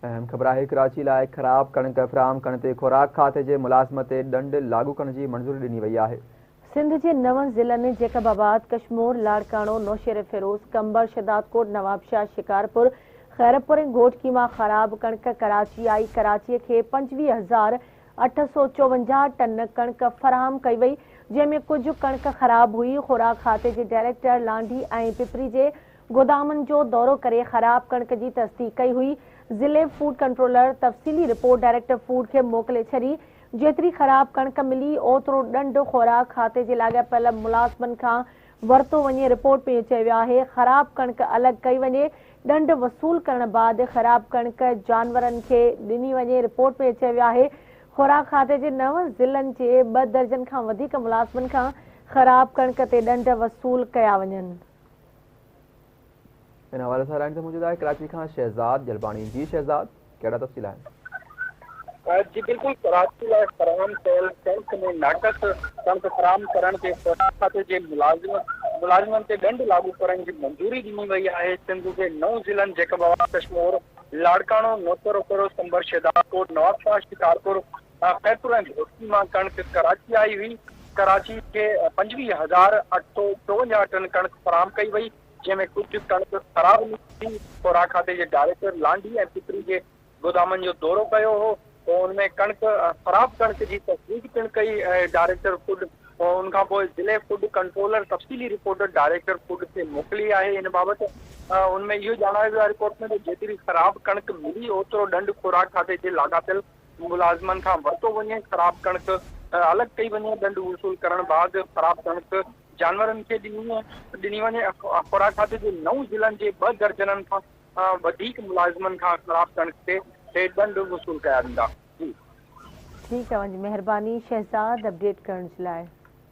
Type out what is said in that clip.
اهم خبر آهي ڪراچي لاء خراب ڪڻڪ فراهم ڪرڻ تي خوراڪ کاتي جي ملازم تي ڏنڊ لاڳو ڪرڻ جي منظوري ڏني وئي آهي. سنڌ جي نون ضلعن جيڪب آباد، ڪشمور، لاڙڪاڻو، نوشهروفيروز، قمبر، شهدادڪوٽ، نوابشاهه، شڪارپور، خيرپور ۽ گهوٽڪي مان خراب ڪڻڪ ڪراچي آئي. ڪراچي کي 25,854 ٽن ڪڻڪ فراهم ڪئي وئي، جنهن ۾ ڪجهه ڪڻڪ خراب هئي. خوراڪ کاتي جي ڊائريڪٽر لانڍي ۽ پپري جي گودامن جو دورو ڪري خراب ڪڻڪ جي تصديق ڪئي هئي. ضلعي فوڊ ڪنٽرولر تفصيلي رپورٽ ڊائريڪٽر فوڊ کي موڪلي ڇڏي. جيتري خراب ڪڻڪ ملي اوترو ڏنڊ خوراڪ کاتي جي لاڳاپيل ملازمن کان ورتو وڃي. رپورٽ ۾ چيو ويو آهي خراب ڪڻڪ الڳ ڪئي وڃي، ڏنڊ وصول ڪرڻ بعد خراب ڪڻڪ جانورن کي ڏني وڃي. رپورٽ ۾ چيو ويو آهي خوراڪ کاتي جي 9 ضلعن جي 2 درجن کان وڌيڪ ملازمن کان خراب ڪڻڪ تي ڏنڊ وصول ڪيا وڃن. ان حوالي سان لائن تي موجود آهي ڪراچي کان شهزاد جلباڻي. جي شهزاد، ڪهڙا تفصيل آهن؟ جي بلڪل، ڪراچي لاء فراهم ڪيل ڪڻڪ ۾ ناقص ڪڻڪ فراهم ڪرڻ تي خوراڪ کاتي جي ملازمن تي ڏنڊ لاڳو ڪرڻ جي منظوري ڏني وئي آهي. سنڌ جي 9 ضلعن جيڪب آباد، ڪشمور، لاڙڪاڻو، نوشهروفيروز، قمبر، شهدادڪوٽ، نوابشاهه، شڪارپور، خيرپور ۽ گهوٽڪي مان ڪڻڪ ڪراچي آئي هئي. ڪراچي کي 25,854 ٽن ڪڻڪ فراهم ڪئي وئي، جنهن ۾ ڪجهه ڪڻڪ خراب نڪتي. خوراڪ کاتي جي ڊائريڪٽر لانڍي ۽ پپري جي گودامن جو دورو ڪيو هو، ان ۾ ڪڻڪ خراب ڪڻڪ جي تصديق پڻ ڪئي. ڊائريڪٽر فوڊ ان کان پوء ضلعي فوڊ ڪنٽرولر تفصيلي رپورٽ ڊائريڪٽر فوڊ کي موڪلي آهي. ان بابت ان ۾ اهو ڄاڻايو ويو آهي رپورٽ ۾ ته جيتري خراب ڪڻڪ ملي اوترو ڏنڊ خوراڪ کاتي جي لاڳاپيل ملازمن کان ورتو وڃي، خراب ڪڻڪ الڳ ڪئي وڃي، ڏنڊ وصول ڪرڻ بعد خراب ڪڻڪ جانورن کي ڏني وڃي، خوراڪ کاتي جي 9 ضلعن جي 2 درجنن کان وڌيڪ ملازمن کان خراب ڪڻڪ تي ڏنڊ وصول ڪيا ويندا. جي. ٺيڪ اوهان جي مهرباني شهزاد اپڊيٽ ڪرڻ جي لاء.